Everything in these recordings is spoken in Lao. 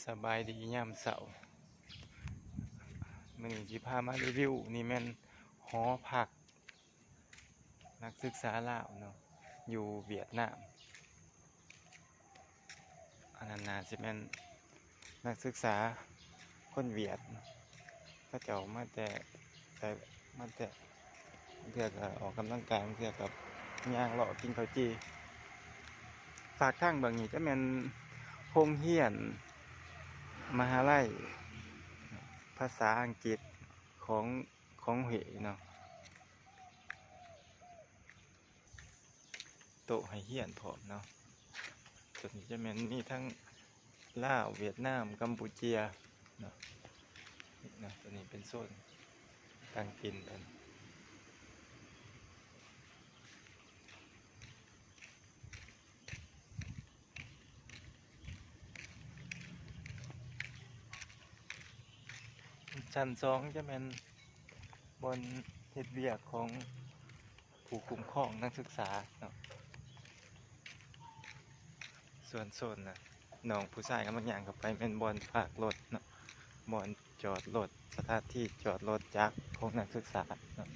ສະບາຍດີຍາມເຊົ້າ. ມື້ນີ້ຊິພາມາຣີວິວ ນີ້ແມ່ນຫໍພັກນັກສຶກສາລາວເນາະ ຢູ່ຫວຽດນາມ. ອັນນັ້ນໜ້າຊິແມ່ນນັກສຶກສາຄົນຫວຽດ ເຂົາເຈົ້າມາແຕ່ໃສ ມາແຕ່ ບາງເທື່ອກໍອອກກຳລັງກາຍ ບາງເທື່ອກໍຍ່າງເລາະກິນເຂົ້າຈີ່. ຟາກທາງເບື້ອງນີ້ຈະແມ່ນໂຮງຮຽນມະຫາໄລພາສາອັງກິດຂອງ ຂອງເຫເນາະ. ໂຕະໃຫ້ຮຽນພ້ອມເນາະ. ໂຕະນີ້ຈະແມ່ນມີທັງລາວ, ຫວຽດນາມ, ກຳປູເຈຍເນາະ. ນີ້ເນາະ ໂຕະນີ້ເປັນໂຊນກາງກິນເພິ່ນ. ຊັ້ນສອງຈະແມ່ນບ່ອນເຮັດວຽກຂອງ ຜູ້ຄຸ້ມຄອງນັກສຶກສາເນາະ. ສ່ວນໂຊນນະ ນ້ອງຜູ້ຊາຍກຳລັງຍ່າງເຂົ້າໄປ ແມ່ນບ່ອນພາກລົດເນາະ, ບ່ອນຈອດລົດ, ສະຖານທີ່ຈອດລົດຈັກຂອງນັກສຶກສາເນາະ,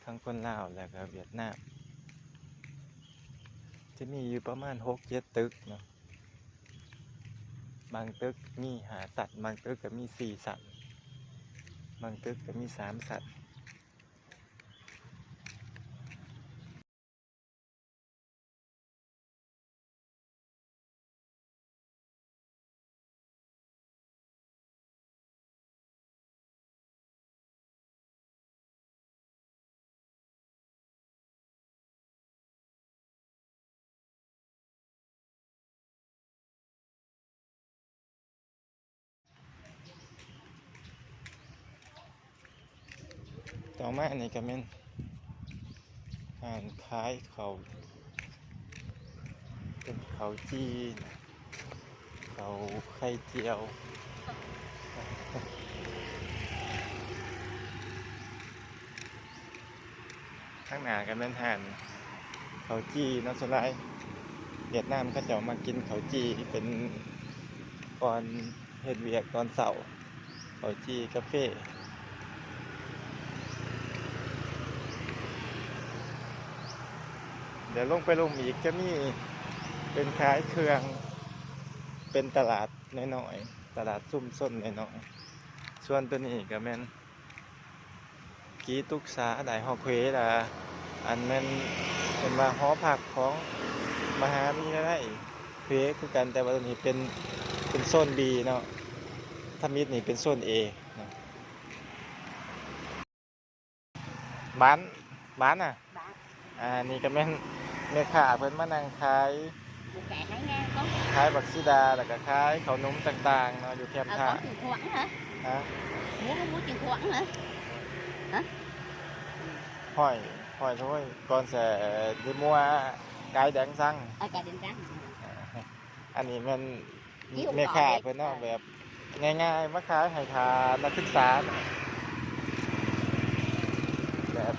ທັງຄົນລາວ ແລ້ວກໍຫວຽດນາມ. ຈະມີຢູ່ປະມານຫົກເຈັດຕຶກເນາະ, ບາງຕຶກມີຫ້າຊັ້ນ, ບາງຕຶກກໍມີສີ່ຊັ້ນ, ບາງຕຶກກໍມີສາມຊັ້ນ. ຕໍ່ມາອັນນີ້ກໍແມ່ນຮ້ານຂາຍເຂົ້າ ເປັນເຂົ້າຈີ່ ເຂົ້າໄຂ່ຈຽວ. ທາງໜ້າກໍແມ່ນຮ້ານເຂົ້າຈີ່ເນາະ, ສ່ວນຫຼາຍຫວຽດນາມເຂົາເຈົ້າມັກກິນເຂົ້າຈີ່ ເປັນກ່ອນເຮັດວຽກຕອນເຊົ້າ, ເຂົ້າຈີ່ ກາເຟ. ດຽວລົງໄປລຸ່ມອີກຈະມີເປັນຂາຍເຄື່ອງ, ເປັນຕະຫຼາດນ້ອຍໆ, ຕະຫຼາດຊຸມຊົນນ້ອຍໆ. ສ່ວນໂຕນີ້ກໍແມ່ນ ກີຕຸກສາ ໄດ້ຮອກເຄວລະ ອັນແມ່ນເອີ້ນວ່າຫໍພັກຂອງມະຫາວິທະຍາໄລເຄວຄືກັນ, ແຕ່ວ່າໂຕນີ້ເປັນ ເປັນໂຊນບີເນາະ, ທຳອິດນີ້ເປັນໂຊນເອເນາະ. ບ້ານ ບ້ານນະ ບ້ານ ອ່າ ນີ້ກໍແມ່ນແມ່ຄ້າເພິ່ນມານັ່ງຂາຍ ຂາຍບັກຊີດາ ແລ້ວກໍຂາຍເຂົ້າໜົມຕ່າງໆເນາະ ຢູ່ແຄມທາງ. ເອົາຂອງກິນຂວາງເນາະ ຮະ ໝູ ໝູກິນຂວາງເນາະ ຮະ ຫ້ອຍ ຫ້ອຍ ໂອ້ຍ ກ່ອນແສດີມົວກາຍແດງຊັງ ເອົາກາຍແດງຊັງ. ອັນນີ້ແມ່ນ ແມ່ຄ້າເພິ່ນເນາະ ແບບງ່າຍໆ ມາຂາຍໃຫ້ຖ້ານັກສຶກສາ ແບບ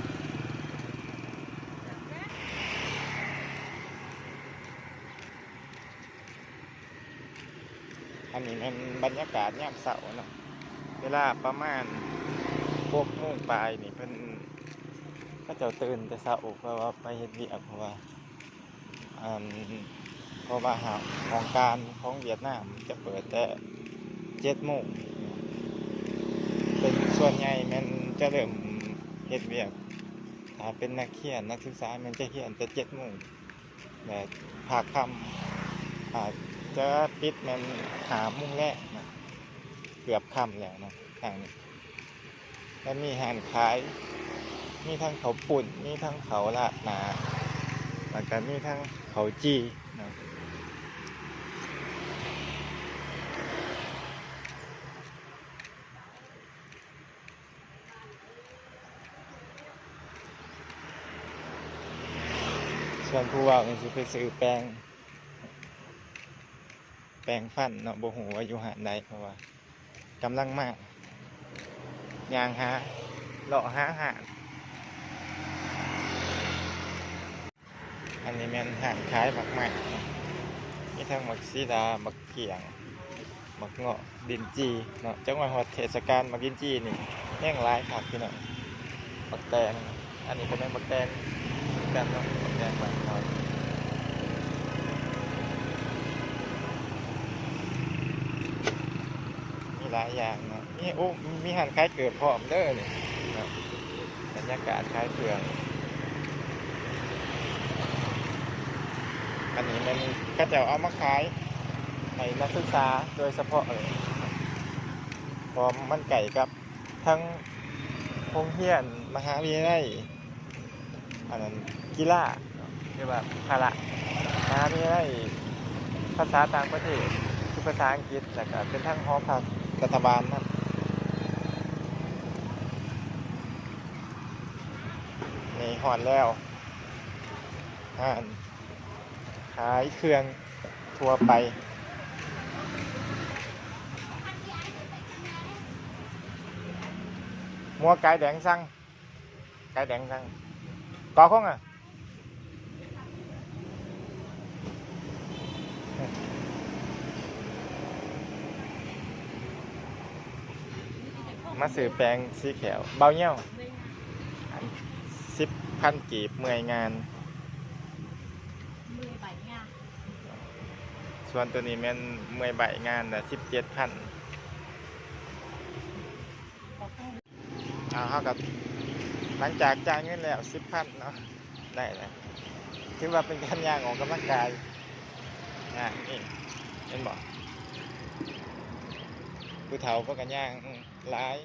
ອັນນີ້ແມ່ນບັນຍາກາດຍາມເຊົ້າເນາະ, ເວລາປະມານຫົກໂມງປາຍນີ້ ເພິ່ນ ເຂົາເຈົ້າຕື່ນແຕ່ເຊົ້າ ເພື່ອວ່າໄປເຮັດວຽກ ເພາະວ່າ ອັນ ເພາະວ່າຫ້ອງການຂອງຫວຽດນາມຈະເປີດແຕ່ເຈັດໂມງ, ເປັນ ສ່ວນໃຫຍ່ແມ່ນຈະເລີ່ມເຮັດວຽກ ຖ້າເປັນນັກຮຽນ ນັກສຶກສາແມ່ນຈະຮຽນແຕ່ເຈັດໂມງ ແລະ ພາກຄ່ຳ ອາດຈະປິດແມ່ນຫ້າໂມງແລງນະ, ເກືອບຄ່ຳແລ້ວເນາະ ທາງນີ້. ແລ້ວມີຮ້ານຂາຍ ມີທັງເຂົ້າປຸ້ນ ມີທັງເຂົ້າລາດໜ້າ ແລ້ວກໍມີທັງເຂົ້າຈີ່ເນາະ. ສ່ວນຜູ້ເວົ້ານີ້ຊິໄປຊື້ແປງ ແປງຟັນເນາະ, ບໍ່ຮູ້ວ່າຢູ່ຮ້ານໃດ ເພາະວ່າກຳລັງມາ ຍ່າງຫາ ເລາະຫາຮ້ານ. ອັນນີ້ແມ່ນຮ້ານຂາຍໝາກໄມ້ ມີທັງໝາກສີດາ ໝາກກ້ຽງ ໝາກເງາະ ລິນຈີ່ເນາະ. ຈັກໜ່ອຍຮອດເທດສະການໝາກລິນຈີ່ນີ້ແຮງຫຼາຍຄັກພີ່ນ້ອງ. ໝາກແຕງ ອັນນີ້ກໍແມ່ນໝາກແຕງຄືກັນເນາະ ໝາກແຕງບ້ານເຮົາ. ມີຫຼາຍຢ່າງເນາະ ມີ ໂອ້ ມີຮ້ານຂາຍເກີບພ້ອມເດີນີ້ເນາະ. ບັນຍາກາດຂາຍເຄື່ອງ ອັນນີ້ແມ່ນເຂົາເຈົ້າເອົາມາຂາຍໃຫ້ນັກສຶກສາໂດຍສະເພາະເລີຍ ເພາະມັນໃກ້ກັບທັງໂຮງຮຽນມະຫາວິທະຍາໄລ ອັນນັ້ນ ກິລາເນາະ ຫຼືວ່າພະລະ ມະຫາວິທະຍາໄລພາສາຕ່າງປະເທດ ຄືພາສາອັງກິດ ແລ້ວກະເປັນທັງຫໍພັກລັດຖະບານນຳ. ນີ້ຮອດແລ້ວ ຮ້ານຂາຍເຄື່ອງທົ່ວໄປ. ໝວກກາຍແດງສັ່ງ ກາຍແດງສັ່ງ ກໍຄົງອະ ມາຊື້ແປງສີແຂ້ວ ເບົາຍ່ຽວ ອັນ ສິບພັນກີບ ເມື່ອຍງານ ເມື່ອຍໃບງານ. ສ່ວນໂຕນີ້ແມ່ນເມື່ອຍໃບງານລະ ສິບເຈັດພັນ. ເອົາ ເຮົາກໍ ຫຼັງຈາກຈ່າຍເງິນແລ້ວສິບພັນເນາະ ໄດ້ແລ້ວ ຖືວ່າເປັນການຍ່າງອອກກຳລັງກາຍ. ນະ ນີ້ ເຫັນບໍ່ ຜູ້ເຖົ້າເພິ່ນກໍຍ່າງຫຼາຍ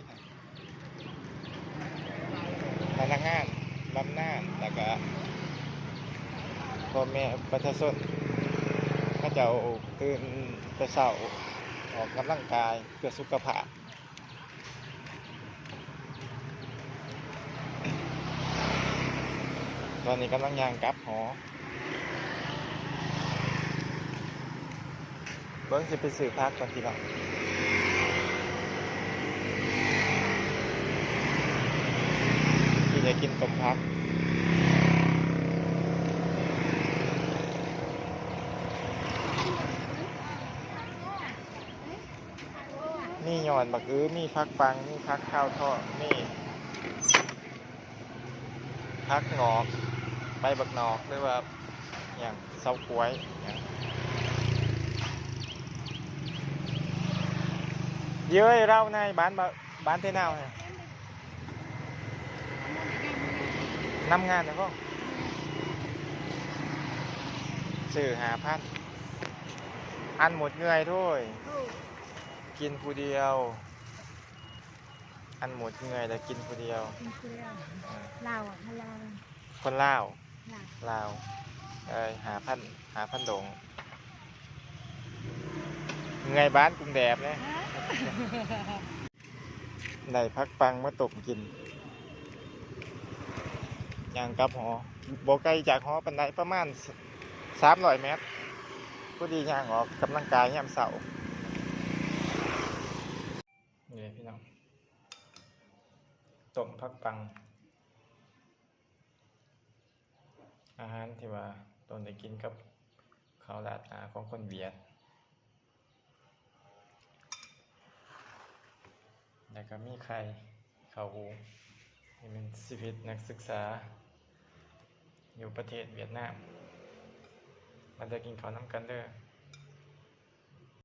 ພະນັກງານບຳນານ ແລ້ວກະພໍ່ແມ່ປະຊາຊົນ ເຂົາເຈົ້າຕື່ນແຕ່ເຊົ້າອອກກຳລັງກາຍເພື່ອສຸຂະພາບ. ຕອນນີ້ກຳລັງຍ່າງກັບຫໍ ເບິ່ງ ຊິໄປຊື້ຜັກກ່ອນພີ່ນ້ອງ ຊິໄດ້ກິນຕົ້ມຜັກ. ມີຍອດບັກອື້ ມີຜັກປັງ ມີຜັກຄາວທອງ ມີຜັກຫງອກ ໃບບັກໜອກ ຫຼືວ່າຫຍັງ ເຊົາກ້ວຍຫຍັງ. ເຢີ້ຍ ລາວໃນບ້ານ ບ້ານເທນາວ ນຳງານນະບໍ່? ຊື້ຫ້າພັນ ອັນໝົດເງື່ອຍໂທ້ຍ ກິນຜູ້ດຽວ ອັນໝົດເງື່ອຍແລ້ວກິນຜູ້ດຽວ ກິນຜູ້ດຽວ. ເອີ ລາວ ຄົນລາວ ຄົນລາວ ລາວ ລາວ ເອີ ຫ້າພັນ ຫ້າພັນດົງ ເງື່ອຍບ້ານກຸງແດບເດ້. ຮະ? ໄດ້ຜັກປັງມາຕົ້ມກິນ ຍ່າງກັບຫໍ ບໍ່ໄກຈາກຫໍປານໃດ ປະມານສາມຮ້ອຍແມັດ ພໍດີຍ່າງອອກກຳລັງກາຍຍາມເຊົ້າ. ນີ້ແຫຼະພີ່ນ້ອງ ຕົ້ມຜັກປັງ ອາຫານທີ່ວ່າຕ້ອງໄດ້ກິນກັບເຂົ້າລາດໜ້າຂອງຄົນຫວຽດ ແລ້ວກໍມີໄຂ່ ເຂົ້າຫູ ນີ້ແມ່ນຊີວິດນັກສຶກສາຢູ່ປະເທດຫວຽດນາມ. ມາເດີ ກິນເຂົ້ານຳກັນເດີ.